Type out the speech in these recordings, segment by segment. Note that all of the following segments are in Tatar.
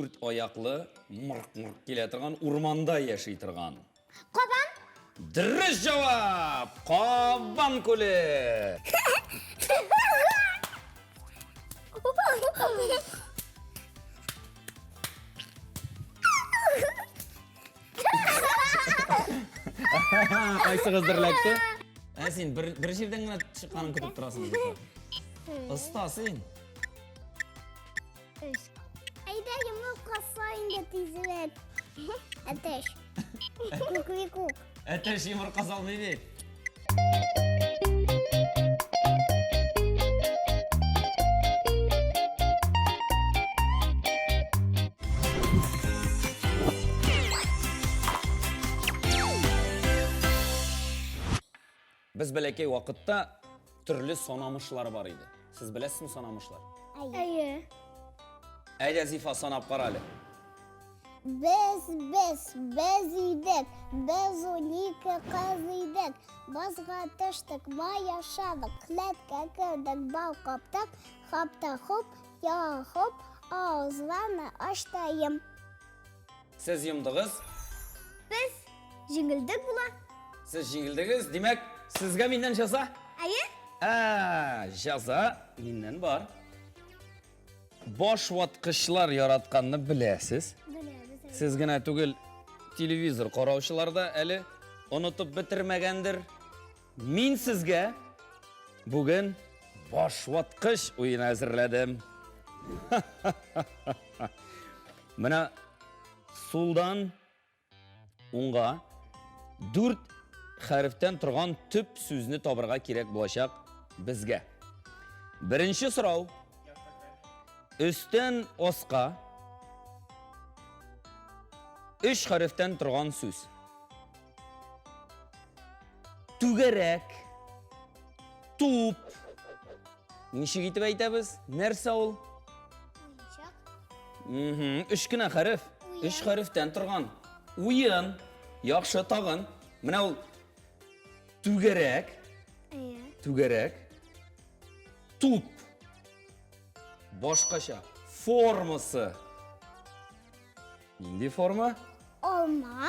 Дүрт аяклы, мырк-мырк килә торган, урманда яши торган. Кабан. Дөрес җавап! Кабан күле! Кайсыгыз дөрләтте? Ә син бер, бер җирдән генә чыкканын көтеп торасың. Оста син. Әйдә йомырка сал инде тизрәк. Әтәч. Кукрикук. Әтәч йомырка салмый бит. Без бәләкәй вакытта төрле санамышлар бар иде. Сез беләсезме санамышлар? Әйе. Әйдә, Зифа, санап кара әле. Без, без, без идек, без 12 кыз идек. Базга төштек, май ашадык, келәткә кердек, бал каптык, хап та хоп, я хоп, авызларны ач та йом. Сез йомдыгыз. Без җиңелдек була. Сез җиңелдегез, димәк, сезгә миннән җәза? Әйе. Ә, җәза миннән бар. Баш ваткычлар яратканны беләсез. Беләбез. Сез генә түгел, телевизор караучылар да әле онытып бетермәгәндер. Мин сезгә бүген баш ваткыч уены әзерләдем. Менә сулдан Уңга дүрт хәрефтән торган төп сүзне табырга кирәк булачак безгә. Беренче сорау. Өстән аска өч хәрефтән торган сүз. Түгәрәк, туп. Ничек итеп әйтәбез? Нәрсә ул? Угу. Өч кенә хәреф. Өч хәрефтән торган. Уен. Яхшы, тагын. Менә ул түгәрәк. Түгәрәк. Туп. Башкача. Формасы. Нинди форма? Алма.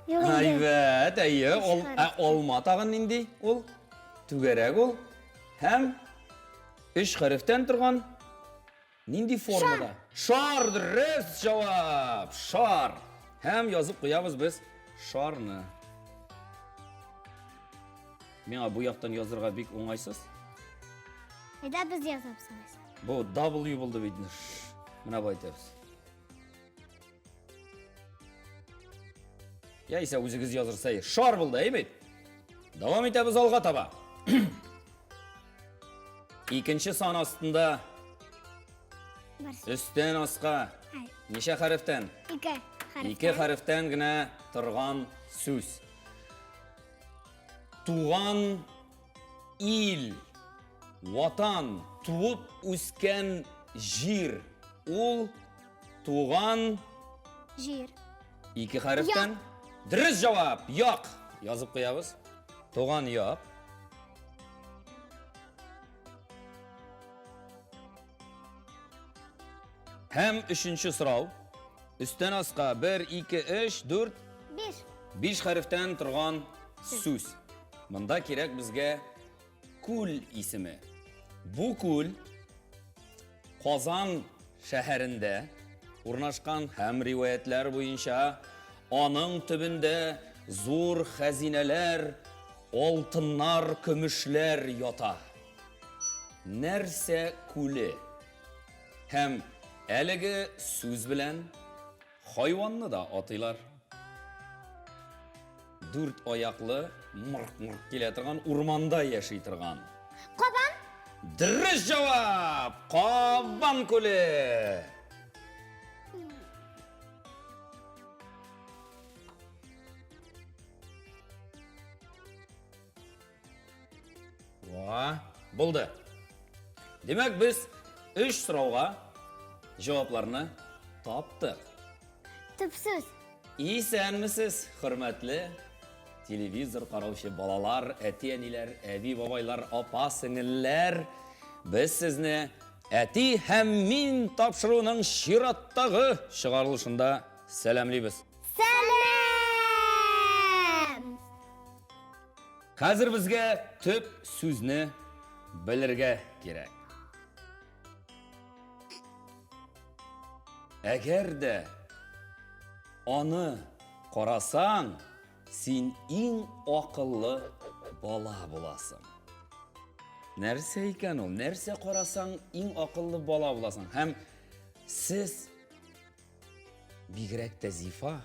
Әйбәт, әйе. Ол, ә алма тагын нинди ул? Түгәрәк ул. Һәм өч хәрефтән торган нинди формада? Шар. Шар, дөрес җавап. Шар. Һәм язып куябыз без шарны. Миңа бу яктан язырга бик уңайсыз. Әйдә без язабыз. Бу W булды бит. Менә бу әйтәбез. Яисә үзегез язырса, шар булды, әй бит? Дәвам итәбез алга таба. Икенче сан астында өстән аска ничә хәрефтән? Ике хәрефтән. Ике хәрефтән генә торган сүз. Туган ил, ватан, туып үскән җир. Ул туган җир. Ике хәрефтән. Дөрес җавап, як. Язып куябыз. Туган як. Һәм өченче сорау. Өстән аска 1, 2, 3, 4, 5. 5 хәрефтән торган сүз. Монда кирәк безгә күл исеме. Бу күл Казан шәһәрендә урнашкан һәм риваятьләр буенча аның төбендә зур хәзинәләр, алтыннар, көмешләр ята. Нәрсә күле? Һәм әлеге сүз белән хайванны да атыйлар. Дүрт аяклы, мырк-мырк килә торган, урманда яши торган. Кабан? Дөрес җавап! Кабан күле! Ва, булды. Димәк, без өч сорауга җавапларны таптык. Төп сүз. Исәнмесез, хөрмәтле телевизор караучы балалар, әти-әниләр, әби-бабайлар, апа-сеңелләр. Без сезне Әти һәм мин тапшыруының чираттагы чыгарылышында сәламлибез. Сәлам! Хәзер безгә төп сүзне белергә кирәк. Әгәр дә аны карасаң, син иң акыллы бала буласың. Нәрсә икән ул? Нәрсә карасаң, иң акыллы бала буласың. Һәм сез бигрәк тә Зифа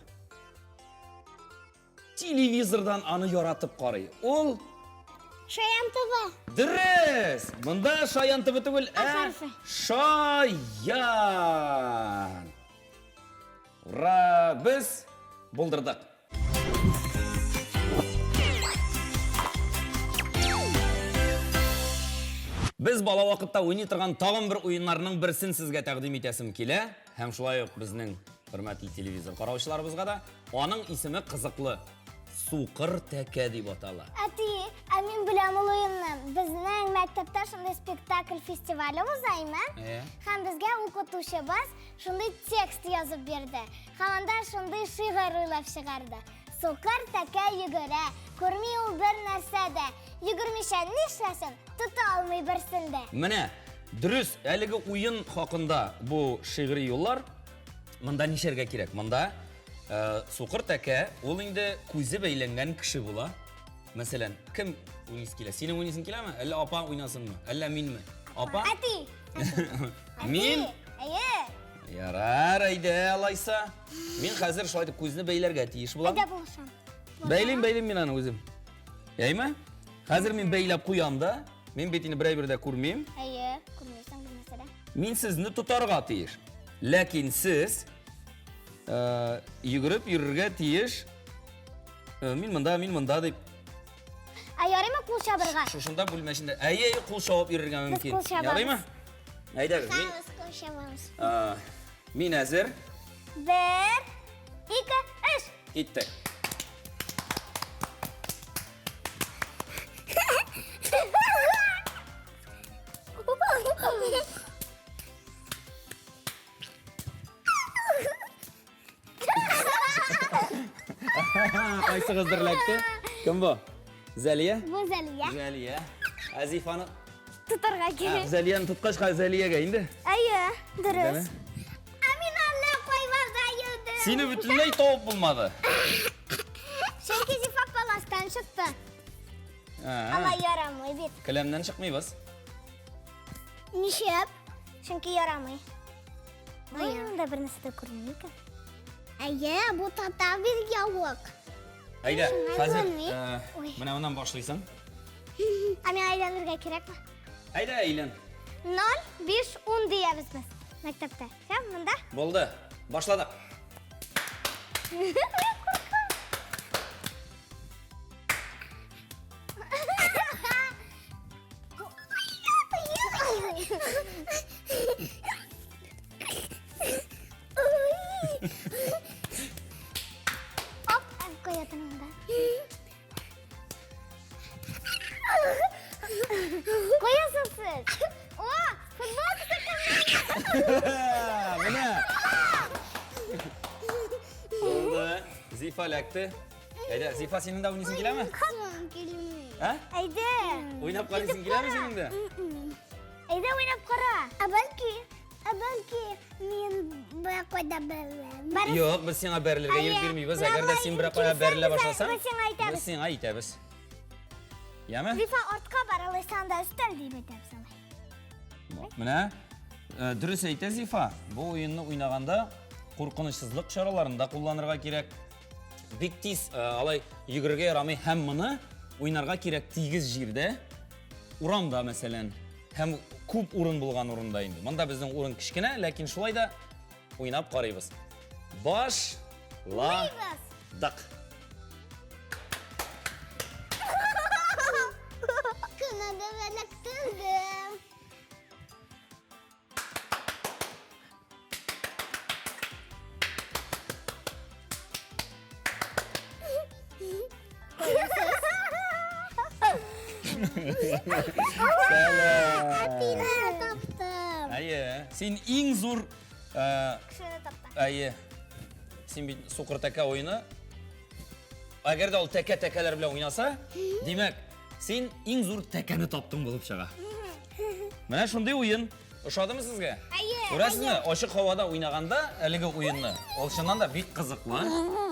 телевизордан аны яратып карый. Ул Шаян ТВ. Дөрес! Монда Шаян ТВ түгел, ә Шаян. Ура! Без булдырдык. Без бала вакытта уйный торган тагын бер уеннарның берсен сезгә тәкъдим итәсем килә. Һәм шулай ук безнең хөрмәтле телевизор караучыларыбызга да. Аның исеме кызыклы. Сукыр тәкә дип атала. Әти, ә мин беләм ул уенны. Безнең мәктәптә шундый спектакль фестивале уза име? Һәм безгә укытучыбыз Шундый текст язып бирде. Һәм анда шундый шигырь уйлап чыгарды. Сукыр тәкә йөгерә, күрми ул бер нәрсә дә. Йөгермичә нишләсен, тота алмый берсен дә. Менә, дөрес, әлеге уен хакында бу шигъри юллар. Монда нишләргә кирәк? Монда э, сукыр тәкә, ул инде күзе бәйләнгән кеше була. Мәсәлән, кем уйныйсы килә? Синең уйныйсың киләме? Әллә апа уйнасынмы? Әллә минме? Апа? Әти! Мин? Әйе. Ярар, әйдә, алайса. Мин хәзер шулай итеп күзне бәйләргә тиеш булам. Әйдә булышам. Бәйлим, бәйлим мин аны үзем. Әйме? Хәзер мин бәйләп куям да. Мин бит инде берәй бер дә күрмим. Әйе, күрмисең бер нәрсә дә. Мин сезне тотарга тиеш. Ләкин сез э, йөгереп йөрергә тиеш. Э, мин монда, мин монда дип. Ә ярыймы кул чабырга? Шушында бүлмә эчендә. Әйе, әйе, кул чабып йөрергә мөмкин. кул чабабыз. Ярыймы? Әйдәгез, мин Без кул чабабыз. Мин әзер. Бер, ике, өч. Киттек. Кайсыгыз дөрләтте? Кем бу? Зәлия? Бу Зәлия. Зәлия. Ә Зифаны? Тотарга кирәк. Зәлияне тоткач, хәзер Зәлиягә инде. Әйе, дөрес. Ә мин әллә кайларда йөрдем. Сине бөтенләй табып булмады. Чөнки Зифа паластан чыкты. Алай ярамый бит. Келәмнән чыкмыйбыз. Ничек? Чөнки ярамый. Монда бер нәрсә дә күренми икән. Әйе, бу татар бит явык. Әйдә, хәзер менә моннан башлыйсың. Ә миңа әйләнергә кирәкме? Әйдә, әйлән. 0, 5, 10 диябез без мәктәптә. Һәм монда. Булды. Башладык. Оп, куя торганда. Куясың сез. О, футболка Менә. Булды. Зифа эләкте. Әйдә, Зифа, синең дә уйныйсың киләме? Килми. Ә? Әйдә. Уйнап карыйсың киләме синең дә? Әйдә уйнап кара. Ә бәлки, ә бәлки мин бер кайда бәреләм. Юк, без сиңа бәрелергә ирек бирмибез. Әгәр дә син бер кая бәрелә башласаң, без сиңа әйтәбез. Без сиңа әйтәбез. Яме? Зифа артка бар, алайса анда өстәл дип әйтәбез алай. Менә э, дөрес әйтә Зифа. Бу уенны уйнаганда куркынычсызлык чараларын да кулланырга кирәк. Бик тиз э, алай йөгерергә ярамый һәм моны уйнарга кирәк тигез җирдә. Урамда, мәсәлән, һәм күп урын булган урында инде. Монда безнең урын кечкенә, ләкин шулай да уйнап карыйбыз. Баш ла дак. Көнәдә эләктердем. Сәлам. Таптым. Әйе, син иң зур э, Кешене таптың. Әйе. Син бит сукыр тәкә уены. Әгәр дә ул тәкә тәкәләр белән уйнаса, димәк, син иң зур тәкәне таптың булып чыга. Менә шундый уен. Ошадымы сезгә? Әйе. Күрәсезме, ачык һавада уйнаганда әлеге уенны, ул чыннан да бик кызыклы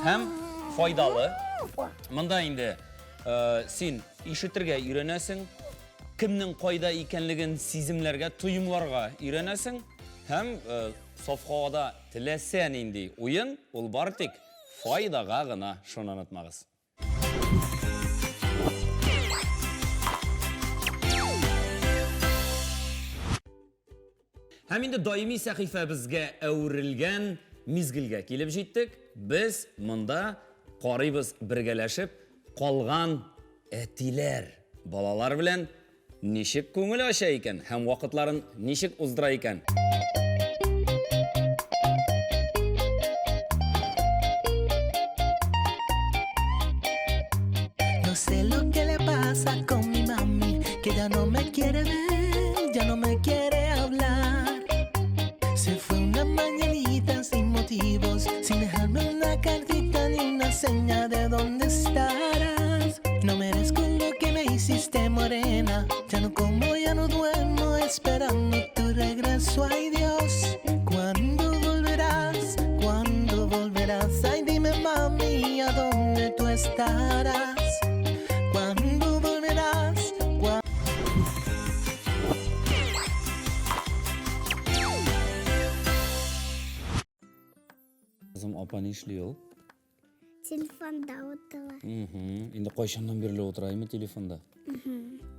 һәм файдалы. Монда инде э, син ишетергә өйрәнәсең, кемнең кайда икәнлеген сиземләргә, тоемларга өйрәнәсең һәм э, саф һавада теләсә нинди уен, ул бары тик файдага гына, шуны онытмагыз. Һәм инде даими сәхифәбезгә әверелгән мизгелгә килеп җиттек. Без монда карыйбыз бергәләшеп калган әтиләр балалар белән ничек күңел ача икән һәм вакытларын ничек уздыра икән. No sé lo que le pasa con mi mami, que ya no me quiere ver, ya no me quiere hablar. Se fue una mañanita sin motivos, sin dejarme una cartita ni una señal de dónde estarás. No merezco lo que me hiciste, morena. Ya no como, ya no duermo, esperando tu regreso. Ay Dios, ¿cuándo volverás? ¿Cuándo volverás? Ay, dime mami, ¿a dónde tú estarás? ¿Cuándo volverás? ¿Cuándo? Кызым, апа нишли ул? Телефонда утыра. Инде кайчаннан бирле утыра име телефонда?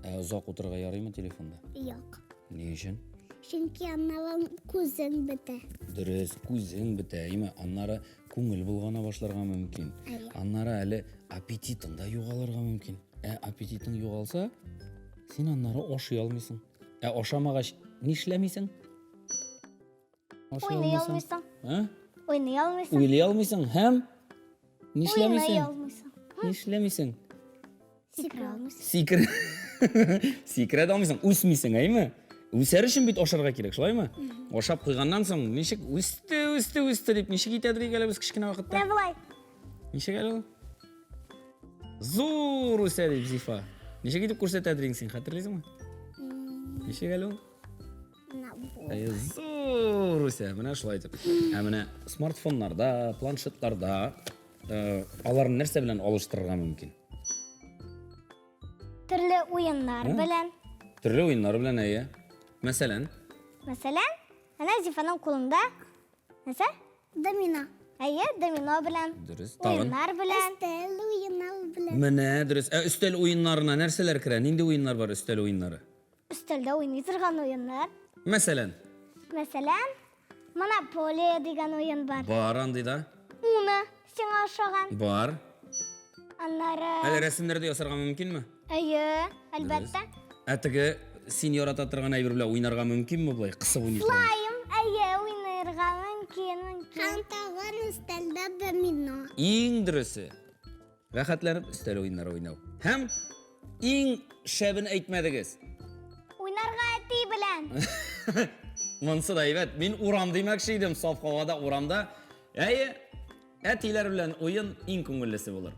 Ә озак утырырга ярыймы телефонда? Юк. Ни өчен? Чөнки аннан күзең бетә. Дөрес, күзең бетә, име? Аннары күңел болгана башларга мөмкин. Әйе. Аннары әле аппетитың да югалырга мөмкин. Ә аппетитың югалса, син аннары ашый алмыйсың. Ә ашамагач нишләмисең? Ашый Уйный алмыйсың. А? Уйный алмыйсың. Уйлый алмыйсың һәм Уйный нишләмисең? алмыйсың. Нишләмисең? Сикерә алмыйсың. Сикер. Сикерә дә алмыйсың, үсмисең, әйме? Үсәр өчен бит ашарга кирәк, шулаймы? Ашап куйганнан соң ничек үсте, үсте, үсте дип ничек итәдер икән әле без кечкенә вакытта? Менә болай. Ничек әле ул? Зур үсә дип Зифа. Ничек итеп күрсәтәдер инде син, хәтерлисеңме? Ничек әле ул? Әйе, зур үсә, менә шулай итеп. Ә менә смартфоннарда, планшетларда э, аларны нәрсә белән алыштырырга мөмкин? Төрле уеннар белән. Төрле уеннар белән, әйе. Мәсәлән? Мәсәлән, әнә Зифаның кулында нәрсә? Домино. Әйе, домино белән. Дөрес, тагын. Уеннар белән. Өстәл уеннар белән. Менә дөрес. Ә өстәл уеннарына нәрсәләр керә? Нинди уеннар бар өстәл уеннары? Өстәлдә уйный торган уеннар. Мәсәлән? Мәсәлән, Монополия дигән уен бар. Бар андый да. Уно сиңа ошаган. Бар. Аннары... Әле рәсемнәр дә ясарга мөмкинме? Әйе, әлбәттә. Ә теге син ярата торган әйбер белән уйнарга мөмкинме болай кысып уйный торган? Слайм, әйе, уйнарга мөмкин, мөмкин. Һәм тагын өстәлдә домино. Иң дөресе, рәхәтләнеп өстәл уеннары уйнау. Һәм иң шәбен әйтмәдегез. Уйнарга әти белән. Монсы да әйбәт. Мин урам димәкче идем, саф һавада, урамда. Әйе, әтиләр белән уен иң күңеллесе булыр.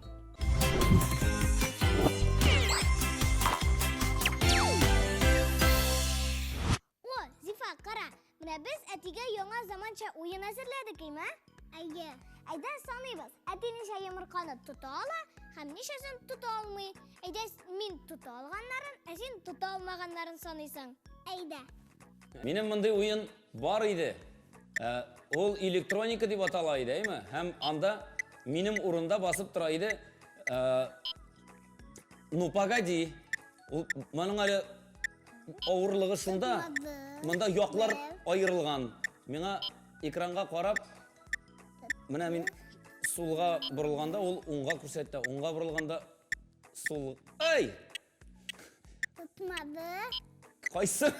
О, Зифа, кара, менә без әтигә яңа заманча уен әзерләдек, име? Әйе. Әйдә саныйбыз. Әти ничә йомырканы тота ала һәм ничәсен тота алмый. Әйдә мин тота алганнарын, ә син тота алмаганнарын саныйсың. Әйдә. Минем мондый уен бар иде. Ә, ул электроника дип атала иде, әйме? Һәм анда минем урында басып тора иде. Ә, ну, погоди. Ул моның әле авырлыгы шунда. Монда яклар аерылган. Миңа экранга карап, менә мин сулга борылганда, ул уңга күрсәтә, уңга борылганда сул. Ай! Тотмады. Кайсы?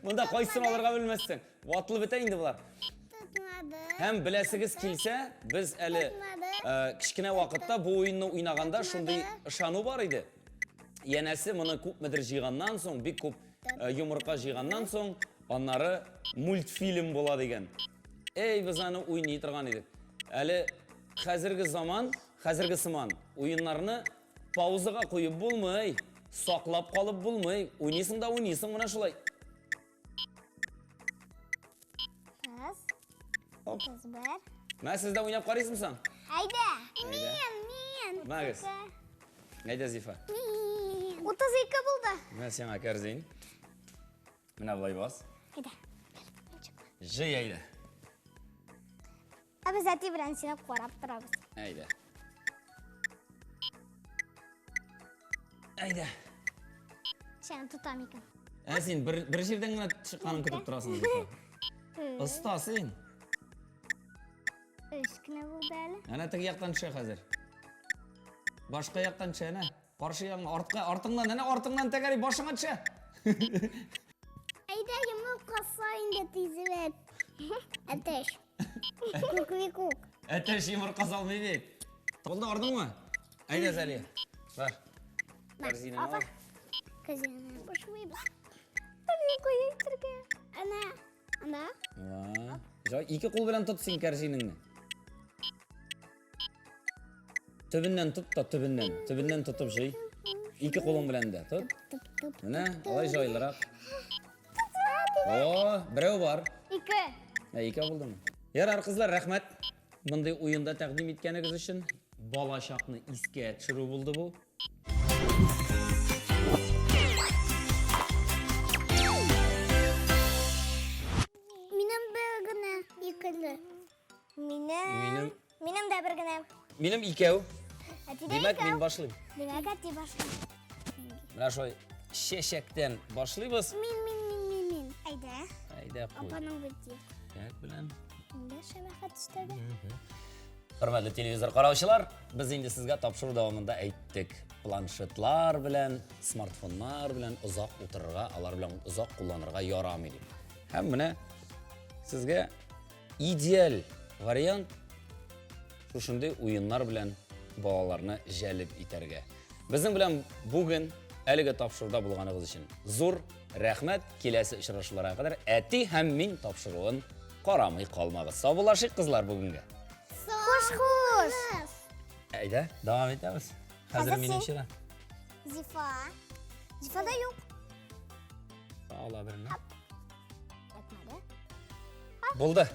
Монда кайсын алырга белмәссең. Ватылып бетә инде болар. Тотмады. Һәм беләсегез килсә, без әле э, кечкенә вакытта бу уенны уйнаганда шундый ышану бар иде. Янәсе моны күпмедер җыйганнан соң, бик күп э, йомырка җыйганнан соң, Аннары мультфильм була дигән. Эй, без аны уйный торган идек. Әле хәзерге заман, хәзерге сыман уеннарны паузага куеп булмый, саклап калып булмый. Уйныйсың да уйныйсың менә шулай. Кыз. Оп. Кыз бер. Менә сез дә уйнап карыйсызмы соң? Әйдә. Әйдә. Мин, мин. Мәгез. Әйдә, Зифа. Мин. 32 булды. Менә сиңа кәрзин. Менә болай бас. Әйдә. Җый әйдә. Ә без әти белән сине карап торабыз. Әйдә. Әйдә. Сән тотам икән. Ә син бер, бер җирдән генә чыкканын көтеп торасың. Зифа. Оста син. Өч кенә булды әле. Әнә теге яктан төшә хәзер. Башка яктан төшә, әнә. Каршы ягың, артка, артыңнан, әнә артыңнан тәгәри, башыңа төшә. Әйдә йомып калса инде тизрәк. Әтәч. Куквикук. Әтәч йомырка салмый бит. Булды, ардыңмы? Әйдә, Зәлия. Бар. Корзинаны ал. Корзинаны башлыйбыз. Әнә куя итәргә. Әнә. Ана. Ва. Җай, ике кул белән тот син корзинаңны. Төбеннән тот та, төбеннән. Төбеннән тотып җый. Ике кулың белән дә тот. Менә, алай җайлырак. О, берәү бар. Ике. Ә, икәү булдымы? Ярар, кызлар, рәхмәт. Мондый уенда тәкъдим иткәнегез өчен балачакны искә төшерү булды бу. Минем бер генә икеле. Минем Минем Минем дә бер генә. Минем икәү. Әти дә Димәк, икәү. мин башлыйм. Димәк, әти башлый. Менә шулай чәчәктән башлыйбыз. Мин, мин, мин, мин, мин. Әйдә. Әйдә, куй. Апаның бите. Чәчәк белән. Инде шәмәхә төстәге. Хөрмәтле телевизор караучылар, без инде сезгә тапшыру дәвамында әйттек. Планшетлар белән, смартфоннар белән озак утырырга, алар белән озак кулланырга ярамый дип. Һәм менә сезгә идеаль вариант шушындый уеннар белән балаларны җәлеп итәргә. Безнең белән бүген әлеге тапшыруда булганыгыз өчен зур рәхмәт. Киләсе очрашуларга кадәр әти һәм мин тапшыруын карамый калмагыз. Саубуллашыйк, кызлар, бүгенгә. Хуш, хуш. Әйдә, дәвам итәбез. Хәзер Хәзер минем син. чират. Зифа. Зифа да юк. Ала берне. Әтмәде. Булды.